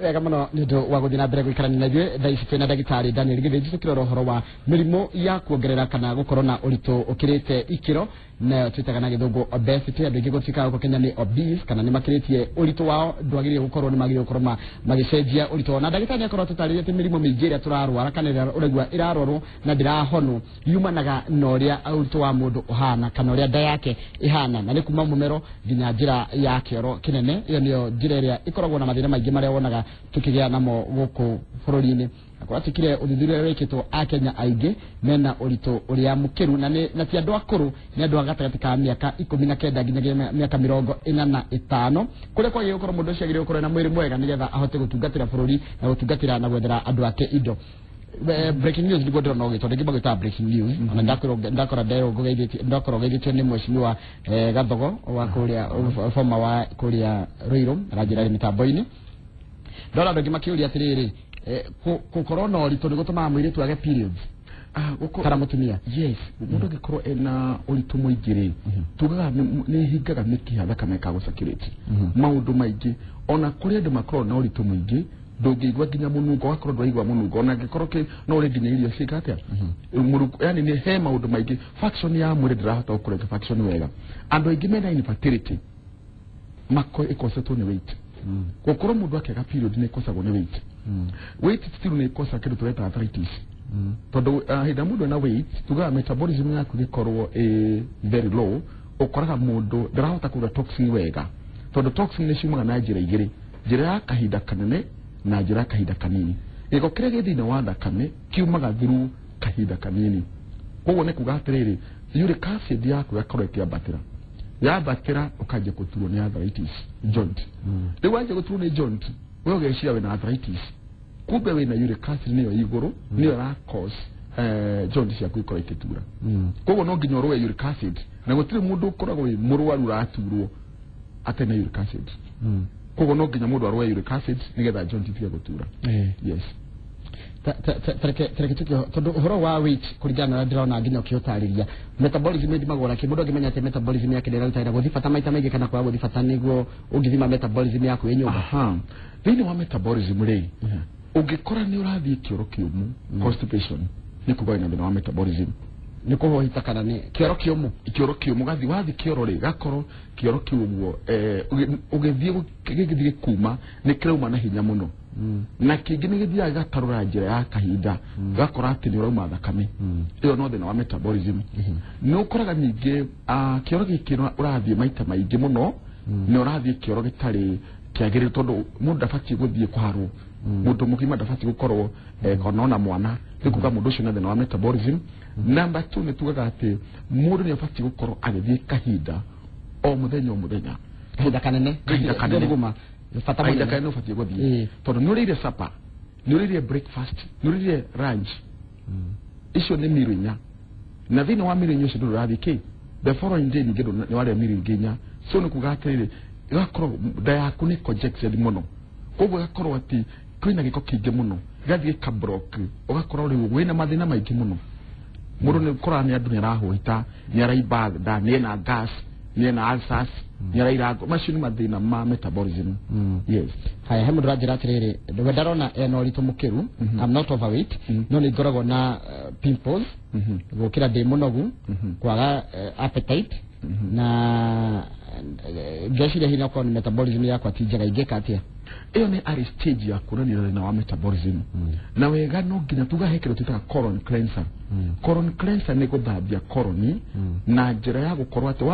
Wega muno nĩ ũndũ wa gũthiĩ na mbere gũikarania na ithuĩ. Thaa ici twĩna ndagĩtarĩ Daniel Gĩthĩnji tũkĩrora ũhoro wa mĩrimũ ya kuongerera kana gũkorwo na ũritũ ũkĩrĩte ikĩro, nayo twĩtaga na gĩthũngũ obesity. Andũ aingĩ gũtuĩkaga gũkũ Kenya nĩ obese kana nĩ makĩrĩtie ũritũ wao, ndwagĩrĩire gũkorwo, nĩ magĩrĩire gũkorwo magĩcenjia ũritũ wao. Na ndagĩtarĩ nĩ akorwo atũtarĩrie atĩ mĩrimũ mĩingĩ ĩrĩa tũrarwara kana ĩrĩa ũraigua ĩrarwarwo na ndĩrahonwo yumanaga na ũrĩa ũritũ wa mũndũ ũhana kana ũrĩa nda yake ĩhana, na nĩ kuma mũmero nginya njĩra ya kĩoro kĩnene. Ĩyo nĩyo njĩra ĩrĩa ĩkoragwo na mathĩna maingĩ marĩa wonaga tukĩgĩa namo gũkũ bũrũri-inĩ. Na kũratuĩkire ũthuthuria wĩkĩtwo, akenya aingĩ mena ũritũ ũrĩa mũkĩru, na nĩ na ti andũ akũrũ, nĩ andũ a gatagatĩ ka mĩaka 19 nginyagia mĩaka 45, kũrĩa kwagĩrĩire gũkorwo mũndũ ũcio agĩrĩire gũkorwo na mwĩrĩ mwega nĩgetha ahote gũtungatĩra bũrũri na gũtungatĩra na gwethera andũ ake indo. Breaking news niguo ndĩrona ũgĩtwo, rĩngĩ magwĩtaga breaking news. Ona ndakwĩrwo ndakora nderwo ngũgeithĩtie, ndakorwo ngeithĩtio nĩ mheshimiwa Gathogo wa kũrĩa former wa kũrĩa Ruiru, aranjĩra arĩ mĩtambo-inĩ. Ndona andũ aingĩ makĩũria atĩrĩrĩ, gũkorwo na ũritũ nĩ gũtũmaga mũirĩtu age periods kana mũtumia? Yes, mũndũ angĩkorwo ena ũritũ mũingĩ rĩ, tugaga nĩ ĩhingaga mĩkiha thakame ĩkaga gũcirculate. Maũndũ maingĩ, ona kũrĩ andũ makoragwo na ũritũ mũingĩ ndũngĩigua nginya mũnungo, wakorwo ndũraigua mũnungo, ona angĩkorwo no ũrĩe nginya irio ciĩka atĩa mũrukũ. Yani nĩ he maũndũ maingĩ, function ya mwĩrĩ ndĩrahota gũkũreka function wega. Andũ aingĩ mena infertility mako ĩkosetwo nĩ weight. Gũkorwo mũndũ akĩaga period nĩ ĩkosagwo nĩ weight. Weight still nĩ ĩkosa kĩndũ tũreta arthritis, tondũ hĩndĩ ĩrĩa mũndũ ena weight, tugaga metabolism yaku ĩgĩkorwo ĩ very low, ũkoraga mũndũ ndarahota kũruta toxin wega, tondũ toxin nĩ ciumaga na njĩra igĩrĩ, njĩra ya kahinda kanene na njĩra ya kahinda kanini. Gĩko kĩrĩa gĩ thĩinĩ wa thakame kiumaga through kahinda kanini. Koguo nĩ kuga atĩrĩrĩ, uric acid yaku ĩgakorwo ĩkĩambatĩra, yambatĩra ũkanjia gũturwo nĩ arthritis joint. Rĩu wanjia gũturwo nĩ joint, we ũgeciria wĩna arthritis, kumbe wĩna uric acid nĩyo igũrũ, nĩyo ĩra cause joint ciaku ikorwo ikĩtura. Koguo no nginya ũrũe uric acid, na gũtirĩ mũndũ ũkoragwo wĩ mũrwaru ũraturwo atarĩ na uric acid. Koguo no nginya mũndũ arũe uric acid nĩgetha joint itige gũtura. Yes. Tareke tukio, tondũ ũhoro wa weight, kũringana na ũrĩa ndĩrona nginya ũkĩũtarĩria, metabolism ĩthimagwo na kĩ? Mũndũ angĩmenya atĩ metabolism yake ndĩraruta wĩra, gũthiĩ bata maita maingĩ kana kwaga gũthiĩ bata nĩguo ũngĩthima metabolism yaku ĩ nyũmba? Aha, thĩinĩ wa metabolism rĩ, ũngĩkora nĩ ũrathiĩ kĩoro kĩũmũ, constipation, nĩ kuga wĩna thĩna wa metabolism. Nĩ kũhohita kana nĩ kĩoro kĩũmũ? Kĩoro kĩũmũ, gathiĩ wathiĩ kĩoro rĩ, gakorwo kĩoro kĩu ũguo, ũgĩthiĩ gĩgĩthiĩ gĩkuma nĩ kĩrauma na hinya mũno, na kĩngĩ nĩ gĩthiaga gĩgatarũra njĩra ya kahinda, gakora atĩ nĩ ũrauma thakame. Ĩyo no thĩna wa metabolism. Nĩ ũkoraga ningĩ kĩoro gĩkĩ ũrathiĩ maita maingĩ mũno, na ũrathiĩ kĩoro gĩtarĩ kĩagĩrĩru, tondũ mũndũ ndabatiĩ gũthiĩ kũharwo, mũndũ mũgima ndabatiĩ gũkorwo kana ona mwana, nĩ kuga mũndũ ũcio na thĩna wa metabolism. Number two, nĩ tugaga atĩ mũndũ nĩ abatiĩ gũkorwo agĩthiĩ kahinda o mũthenya o mũthenya. Kahinda kanene? Kahinda kanene. Gũthuguma bata kahinda mũnene. Kanene ũbatiĩ gũthiĩ, tondũ nĩ ũrĩire supper, nĩ ũrĩire breakfast, nĩ ũrĩire lunch, icio nĩ miro 4, na thĩinĩ wa miro 4 ũcio ndũrĩ ũrathiĩ kĩ the following day ningĩ nĩ warĩa miro ingĩ 4. So nĩ kuga atĩrĩrĩ, ĩgakorwo nda yaku nĩ congested mũno, koguo ĩgakorwo atĩ kwĩna gĩko kĩingĩ mũno gĩgathiĩ gĩkablock, ũgakorwo rĩu wĩna mathĩna maingĩ mũno. Mũndũ nĩ ũkoraga nĩ andũ nĩ arahũhita, nĩ araimba nda, nĩ ena gas, nĩ ena ulcers, nĩ araira ngo. Macio nĩ mathĩna ma metabolism. Yes. Haya, he mũndũ ũranjĩra atĩrĩrĩ, we ndarona ena ũritũ mũkĩru, I'm not overweight, no nĩ ngoragwo na pimples, gũkĩra ndĩ mũnogu, kwaga appetite, na ngeciria hihi okorwo nĩ metabolism yakwa ti njega, ingĩka atĩa? Ĩyo nĩ early stage ya kuonania thĩna wa metabolism. Na wega no nginya tuga he kĩndũ twĩtaga colon cleanser. Colon cleanser nĩ gũthambia colon na njĩra ya gũkorwo atĩ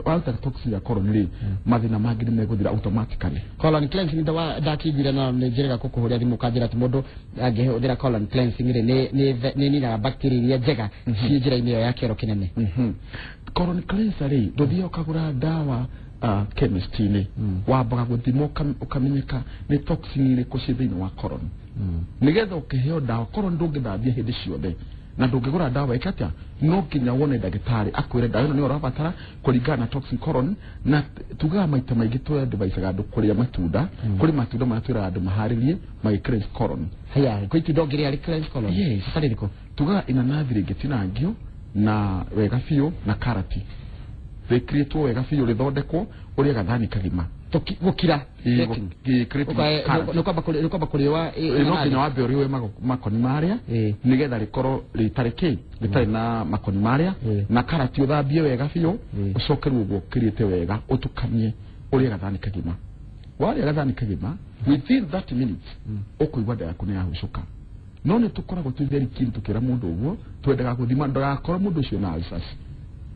waruta toxin ya colon rĩ, mathĩna mangĩ nĩ megũthira automatically. Colon cleansing, ndakĩiguire na nĩ njĩrĩga gũkũhũrĩra thimũ ũkanjĩra atĩ mũndũ angĩhũthĩra colon cleansing rĩ, nĩ ninaga bacteria iria njega ciĩ njĩra-inĩ ĩyo ya kĩoro kĩnene. Colon cleanser rĩ, ndũthiaga ũkagũra ndawa chemist-inĩ, wambaga gũthimwo ũkamenyeka nĩ toxin irĩkũ ciĩ thĩinĩ wa colon, nĩgetha ũkĩheo ndawa. Colon ndũngĩthambia hĩndĩ ciothe na ndũngĩgũra ndawa ĩka atĩa, no nginya wone ndagĩtarĩ akwĩre ndawa ĩno nĩyo ũrabatara kũringana na toxin colon. Na tugaga maita maingĩ tũadvisaga andũ kũrĩa matunda. Kũrĩ matunda marĩa twĩraga andũ maharĩrie magĩ cleanse colon. Haya, kwĩ itunda ũngĩrĩa rĩ cleanse colon? Yes. Tarĩ rĩkũ? Tugaga inanathi rĩngĩtinangio na wega biũ na karati rĩkirĩtwo wega biũ rĩthondekwo ũrĩe gathani kagima. Gukira. Nĩ kwamba kũrĩwa. No nginya wambe ũrĩwe makoni marĩa nĩgetha rĩkorwo rĩtarĩ kĩ rĩtarĩ na makoni marĩa, na karati ũthambie wega biũ, ũcoke rĩu ũguo ũkĩrĩte wega ũtukanie ũrĩe gathani kagima. Warĩa gathani kagima, within 30 minutes ũkũigua nda yaku nĩ yahucũka. No nĩ tũkoragwo twĩ very keen tũkĩra mũndũ ũguo, twendaga gũthima ndagakorwo mũndũ ũcio na ulcers,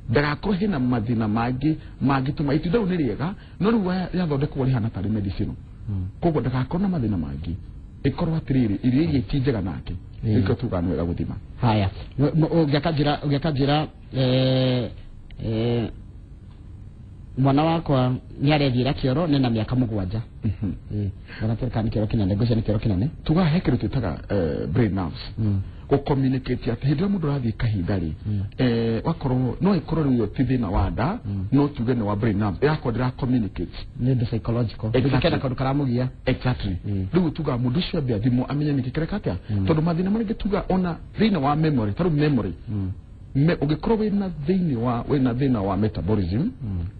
ndagakorwo hena mathĩna mangĩ mangĩtũma itunda rĩu nĩ rĩega, no rĩu rĩathondekwo rĩhana tarĩ medicinal, koguo ndagakorwo na mathĩna mangĩ, ĩkorwo atĩrĩrĩ irio iria ti njega nake, nĩkĩo tugaga nĩ wega gũthima. Haya, ũngĩakanjĩra mwana wakwa nĩ arethiĩra kĩoro, nĩ na mĩaka 7. Kana nĩ kĩoro kĩnene, ngwĩciria nĩ kĩoro kĩnene. Tugaga he kĩndũ twĩtaga brain nerves gũcommunicate atĩ hĩndĩ ĩrĩa mũndũ arathiĩ kahinda rĩ, wakorwo no ĩkorwo rĩu ti thĩna wa nda, no tuge nĩ wa brain nerves, ĩrakorwo ndĩra communicate. Nĩ ũndũ psychological. Kena kaũndũ karamũgia. Exactly. Rĩu tugaga mũndũ ũcio ambe athimwo amenye nĩkĩ kĩreka atĩa, tondũ mathĩna marĩa tuga ona thĩinĩ wa memory, tarĩu memory, ũngĩkorwo wĩna thĩinĩ wa wĩna thĩna wa metabolism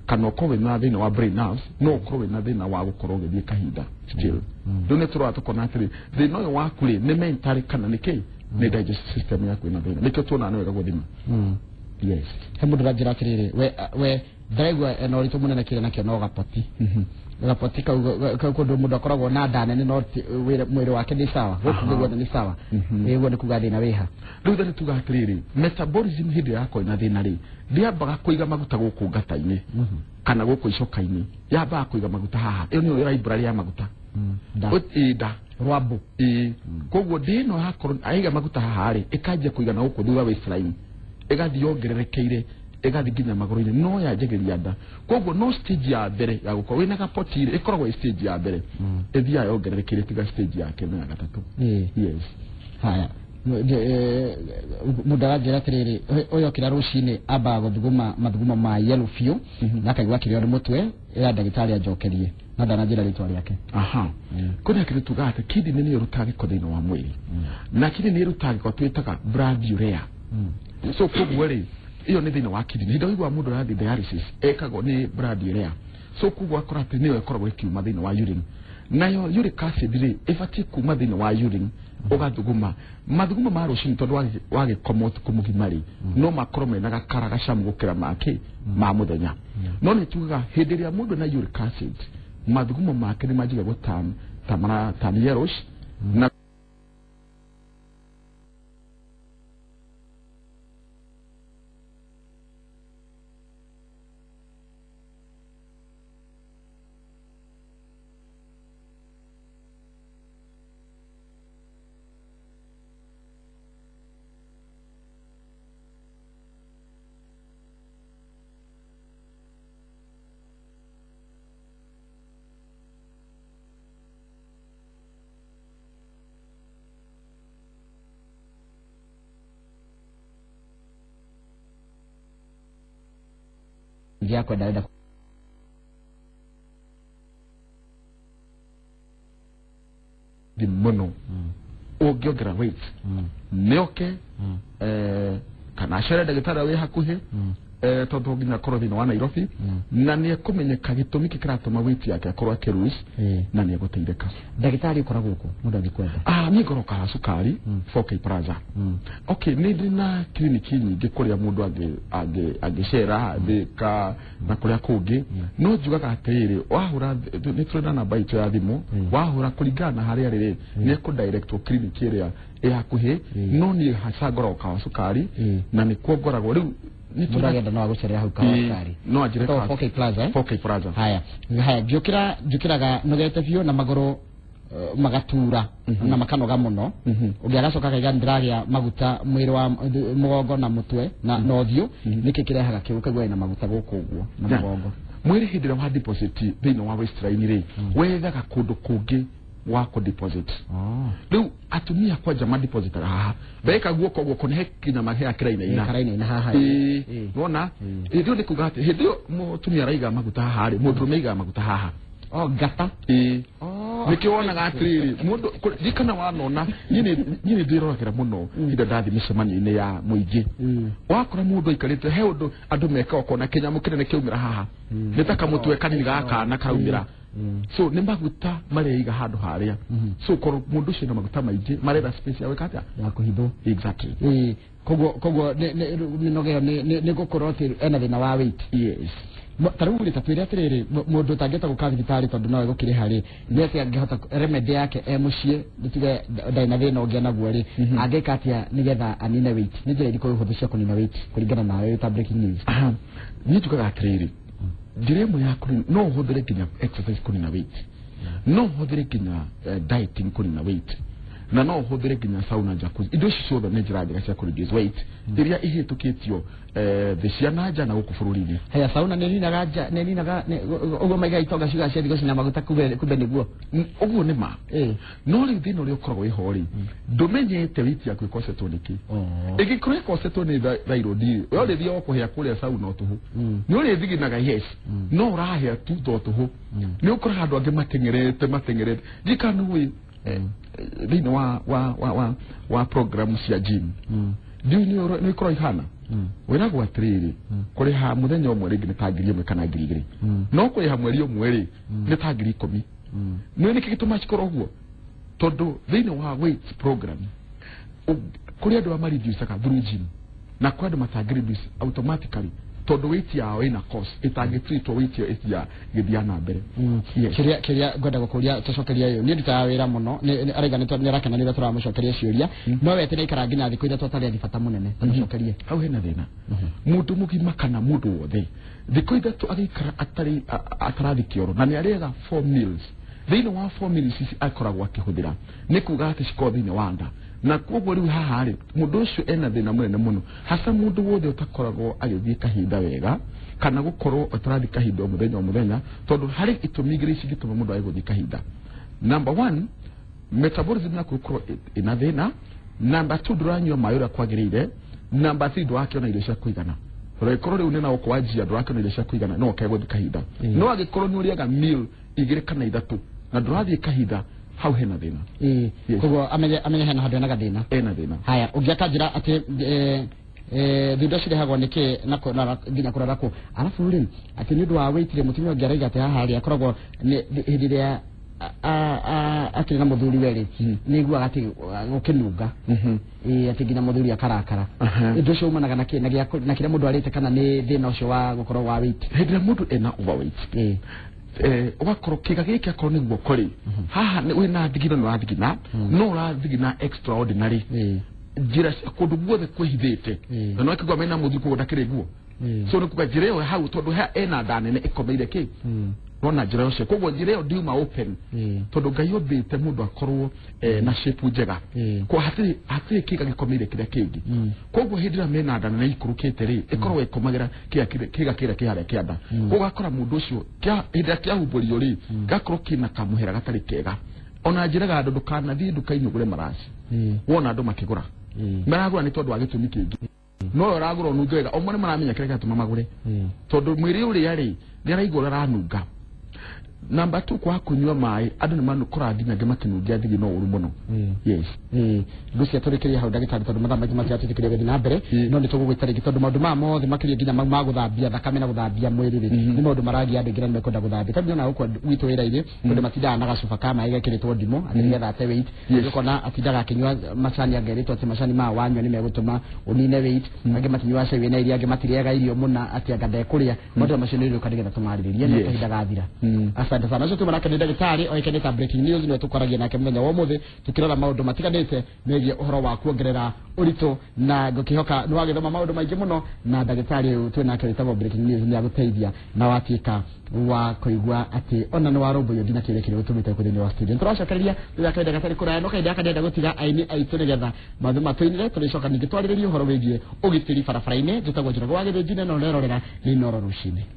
kana ũkorwo wĩna thĩna wa brain nerves, no ũkorwo wĩna thĩna wa gũkorwo ũgĩthiĩ kahinda still. Rĩu nĩ tũrora tũkona atĩrĩ, thĩna ũyũ waku rĩ, nĩ mental kana nĩ kĩ, nĩ digestive system yaku ĩna thĩna, nĩkĩo tuonaga nĩ wega gũthima. Yes. He mũndũ ũranjĩra atĩrĩrĩ, we ndĩraigua ena ũritũ mũnene kĩrĩa nakĩo no gapoti gapoti kau kũndũ mũndũ akoragwo na nda nene, no mwĩrĩ wake nĩ sawa, gũkũ guothe nĩ sawa. Ĩguo nĩ kuga thĩna wĩha? Rĩu nĩ tuga atĩrĩrĩ, metabolism hĩndĩ yakwa ĩna thĩna rĩ, ndĩambaga kũiga maguta gũkũ ngata-inĩ kana gũkũ icoka-inĩ, yambaga kũiga maguta haha. Ĩyo nĩyo library ya maguta. Nda. Rwambu. Ĩĩ. Koguo ndĩ ĩno yakorwo aiga maguta haha rĩ, ĩkanjia kũiga na gũkũ thutha waistline, ĩgathiĩ yongererekeire, ĩgathiĩ nginya magũrũ-inĩ, no yanjagĩria nda. Koguo no stage ya mbere ya gũkorwo wĩna gapoti rĩ, ĩkoragwo ĩ stage ya mbere, ĩthiaga yongererekeire tiga stage ya kerĩ na ya gatatũ. Yes. Haya, mũndũ aranjĩra atĩrĩrĩ, ũyũ okĩra rũcinĩ ambaga gũthuguma mathugumo ma yellow biũ na akaigua akĩrĩo nĩ mũtwe, ĩra ndagĩtarĩ anjokerie, no ndananjĩra rĩtwa rĩake. Aha, kwĩna kĩndũ tugaga atĩ kidney nĩyo ĩrutaga gĩko thĩinĩ wa mwĩrĩ, na kidney nĩ ĩrutaga gĩko twĩtaga blood urea. So koguo rĩ, ĩyo nĩ thĩinĩ wa kidney. Hĩndĩ ũiguaga mũndũ arathiĩ dialysis, ekagwo nĩ blood urea. So koguo akora atĩ nĩyo ĩkoragwo ĩkiuma thĩinĩ wa urine, nayo uric acid rĩ, ĩbatiĩ kuma thĩinĩ wa urine ũgathuguma mathugumo ma rũcinĩ, tondũ wagĩkoma ũtukũ mũgima rĩ, no makorwo mena gakara gacamu gũkĩra makĩ ma mũthenya. No nĩ tugaga hĩndĩ ĩrĩa mũndũ na uric acid, mathugumo make nĩ manjagia gũturn ta mara turn yellowish na njia kwenda wenda mũno ũngĩongerera weight, nĩoke kana acere ndagĩtarĩ wĩ hakuhĩ, tondũ nginya akorwo thĩinĩ wa Nairobi, na nĩ ekũmenyeka gĩtũmi kĩ kĩratũma weight yake akorwo akĩlose, na nĩ egũteithĩka. Ndagĩtarĩ, ũkoragwo kũ mũndũ angĩkwenda? Ah, niĩ ngoragwo Kahawa Cukari, 4K Plaza. Okay, nĩ ndĩ na kiriniki nyingĩ kũrĩa mũndũ angĩcera Thĩka na kũrĩa kũngĩ, no njugaga atĩrĩrĩ, wahũra, nĩ tũrĩ na namba itũ ya thimũ, wahũra kũringana na harĩa rĩ, nĩ ekũdirectwo kiriniki ĩrĩa ĩ hakuhĩ. No niĩ haca ngoragwo Kahawa Cukari, na nĩkuo ngoragwo rĩu. Nĩ Mũndũ agenda no agũcerera hau Kahawa Cukari? No anjĩre. Ĩtagwo 4K Plaza, eh? 4K Plaza. Haya haya, njũkĩra njũkĩraga nogete biũ na magũrũ magatura na makanoga mũno. Ũngĩ agacoka akaiga ndĩragĩa maguta mwĩrĩ wa mũgongo na mũtwe na ũthiũ. Nĩkĩ kĩrehaga kĩu, ũkaigua wĩna maguta gũkũ ũguo na mũgongo? Mwĩrĩ hĩndĩ ĩrĩa wa deposit thĩinĩ wa waistline rĩ, wethaga kũndũ kũngĩ wa kũ deposit. Rĩu atumia kwanja madepositaga haha, beka guoko guoko nĩ he kinya mahea kĩrainaina. Karainaina haha. Ĩĩ, wona hĩndĩ ĩyo nĩ kuga atĩ hĩndĩ ĩyo mũtumia araiga maguta haha rĩ, mũndũrũme aigaga maguta haha. Oh, ngata. Ĩĩ, nĩkĩo wonaga atĩrĩrĩ, mũndũ ririkana wanona niĩ nĩ ndĩroragĩra mũno hĩndĩ ĩrĩa ndathiĩ mĩcemanio-inĩ ya mũingĩ, wakora mũndũ aikarĩte he ũndũ andũ mekaga, ũkona kĩnyamũ kĩnene kĩaumĩra haha, nĩ ta kamũtwe kanini ga kana karaumĩra. So nĩ maguta mareiga handũ harĩa. So korwo mũndũ ũcio na maguta maingĩ marenda space ya gwĩka atĩa, ya kũhithwo. Exactly. Koguo mĩnoga ĩyo nĩ gũkorwo atĩ ena thĩna wa weight. Yes. Ta rĩu rĩ, ta twĩre atĩrĩrĩ, mũndũ ũtangĩhota gũka thibitarĩ tondũ no egũkĩrĩha rĩ, nĩ atĩa angĩhota remedy yake e mũciĩ, nĩtuge ndarĩ na thĩna ũngĩ naguo rĩ, angĩka atĩa nĩgetha anine weight? Nĩ njĩra irĩkũ hũthũ cia kũnina weight kũringana nawe wĩ ta breaking news? Niĩ njugaga atĩrĩrĩ, njĩra ĩmwe ya kũnina, no ũhũthĩre nginya exercise kũnina weight, no ũhũthĩre nginya dieting kũnina weight, na no ũhũthĩre nginya sauna, jacuzzi. Indo ici ciothe nĩ njĩra njega cia kũ reduce weight iria ihĩtũkĩtio thĩ cia na nja na gũkũ bũrũri-inĩ. Haya, sauna nĩ ninaga nja, nĩ ninaga ũguo maigaga itonga ciugaga ciathiĩ gũcina maguta, kumbe nĩguo. Ũguo nĩ ma. No rĩu thĩna ũrĩa ũkoragwo wĩho rĩ, ndũmenyete weight yaku ĩkosetwo nĩkĩ. Ĩngĩkorwo ĩkosetwo nĩ thyroid rĩ, we ũrĩthiaga o kũhĩa kũrĩa sauna o tũhũ. Nĩ ũrĩthiginaga, yes, no ũrahĩa tu to tũhũ. Nĩ ũkoraga andũ angĩ mateng'erete ndikana nĩ thĩinĩ wa program cia gym, ndiũĩ nĩ ikoragwo ihana wĩragwo atĩrĩrĩ, kũrĩha mũthenya ũmwe rĩngĩ nĩ ta 1,000 kana 2,000, no kũrĩha mweri ũmwe rĩ nĩ ta 10,000. Nĩ nĩkĩ gĩtũmaga cikorwo ũguo? Tondũ thĩinĩ wa weight program kũrĩ andũ arĩa mareducaga through gym na kũrĩ andũ matangĩ reduce automatically tondũ weight yao ĩna cost ĩtangĩtreatwo, weight ĩyo ĩthia ĩgĩthiaga na mbere. Yes. Kĩrĩa ngwenda gũkũria tũcokeria ũyũ, niĩ ndutaga wĩra mũno, araiga nĩ arakena nĩ ũrĩa tũramũcokeria ciũria, no we atĩ nĩaikara nginya thikũ 3 atarĩ athi bata mũnene. Tũmũcokerie. Hau hena thĩna. Mũndũ mũgima kana mũndũ wothe thikũ 3 agĩikara atarĩ atarathi kĩoro na nĩ arĩaga 4 meals, thĩinĩ wa 4 meals ici akoragwo akĩhũthĩra nĩ kuga atĩ cikoragwo thĩinĩ wa nda, na koguo rĩu haha rĩ, mũndũ ũcio ena thĩna mũnene mũno, hasa mũndũ wothe ũtakoragwo agĩthiĩ kahinda wega kana gũkorwo ũtarathiĩ kahinda o mũthenya o mũthenya, tondũ harĩ itũmi igĩrĩ cingĩtũma mũndũ age gũthiĩ kahinda. Number 1, metabolism yaku ĩkorwo ĩna thĩna. Number 2, ndũranyua maĩ ũrĩa kwagĩrĩire. Number 3, ndũrakĩona irio cia kũigana. Tondũ angĩkorwo rĩu nĩ na gũkũ wanjia ndũrakĩona irio cia kũigana, no ũkae gũthiĩ kahinda. No angĩkorwo nĩ ũrĩaga meal 2 kana 3 na ndũrathiĩ kahinda, hau hena thĩna. Koguo amenye hena handũ hena gathĩna. Ena thĩna. Haya, ũngĩaka njĩra atĩ thundo cirehagwo nĩkĩ na nginya kũrora kũ, arabu rĩ atĩ nĩ ũndũ wa weight rĩ, mũtumia ũngĩ araiga atĩ haha rĩ akoragwo hĩndĩ ĩrĩa akĩrĩ na mũthuri we rĩ, nĩ aiguaga atĩ gũkĩnunga, atĩ nginya mũthuri akarakara. Ũndũ ũcio umanaga na kĩ, na kĩrĩa mũndũ arĩte, kana nĩ thĩna ũcio wa gũkorwo wa weight? Hĩndĩ ĩrĩa mũndũ ena overweight, ũgakorwo kĩga gĩkĩ akorwo nĩ guoko rĩ, haha wĩna thigino, nĩ ũrathigina, no ũrathigina extraordinary njĩra cia kũndũ guothe kwĩhithĩte, na no akĩigua mena mũthuri koguo ndakĩrĩ nguo. So nĩ kuga njĩra ĩyo hau, tondũ ena nda nene ĩkomeire kĩ, wona njĩra ũcio, koguo njĩra ĩyo ndiuma open, tondũ Ngai ombĩte mũndũ akorwo na shape njega, kwa hatirĩ kĩga gĩkomeire kĩrĩa kĩngĩ. Koguo hĩndĩ ĩrĩa mena nda nene ikũrũkĩte rĩ, ĩkoragwo ĩkomagĩra kĩga kĩrĩa kĩ harĩa kĩanda, koguo ũgakora mũndũ ũcio hĩndĩ ĩrĩa kĩahumbũrio rĩ, gĩgakorwo kĩna kamũhera gatarĩ kega. Ona njĩraga andũ ndũkanathiĩ nduka-inĩ ũgũre maraci, wona andũ makĩgũra maragũra nĩ tondũ wa gĩtũmi kĩngĩ, no we ũragũra ũnunge wega, o nĩ maramenya kĩrĩa kĩratũma magũre, tondũ mwĩrĩ ũrĩa rĩ nĩ araigua ũrĩa aranunga. Number 2, kwa kunyua maĩ, andũ nĩ manũkũra nginya angĩ makĩnungia thigi no ũru mũno. Yes. Ngwĩciria tũrĩkĩrie hau ndagĩtarĩ, tondũ mathaa maingĩ matiratwĩtĩkĩria gũthiĩ na mbere, no nĩ tũgũgwĩta rĩngĩ, tondũ maũndũ maya mothe makĩria nginya mau ma gũthambia thakame na gũthambia mwĩrĩ rĩ, nĩ maũndũ maragia andũ aingĩ na nĩ mekwenda gũthambia. Tondũ nĩona gũkũ gwitũ wĩra-inĩ, mũndũ matindaga na gacuba ka maĩ gekĩrĩtwo ndimũ atĩ nĩgetha ate weight. Ũkona atindaga akĩnyua macani, angerĩtwo atĩ macani maya wanyua nĩ megũtũma ũnine weight. Angĩ matinyuaga cai wĩna iria, angĩ matirĩaga irio mũna atĩ anga ndekũrĩa. Maũndũ macio nĩ rĩũka nĩgetha tũmarĩrĩrie, no kahinda gathira. Asante sana. Ũcio tuma nake nĩ ndagĩtarĩ oĩkaine ta breaking news, nĩwe tũkwaragia nake mũthenya wa ũmũthĩ tũkĩrora maũndũ matiganĩte megiĩ ũhoro wa kuongerera ũritũ, na ngũkĩhoka nĩ wagĩthoma maũndũ maingĩ mũno, na ndagĩtarĩ ũyũ twĩ nake wĩtagwo breaking news nĩ agũteithia na watuĩka wa kũigua atĩ ona nĩ warũmbũiyo nginya kĩrĩa kĩrĩa ũtũmĩte gũkũ thĩinĩ wa studio. Nĩtũracokereria rĩrĩa kahinda gatarĩ kũraya, no kahinda gaka ndĩrenda gũtiga aini aitũ nĩgetha mathu matũinĩre, tũrĩcoka ningĩ twarĩrĩrie ũhoro wĩgiĩ ũgitĩri barabara-inĩ. Njĩtagwo Njoroge wa Gĩthĩnji na ũrerorera nĩ Inooro Rũcinĩ.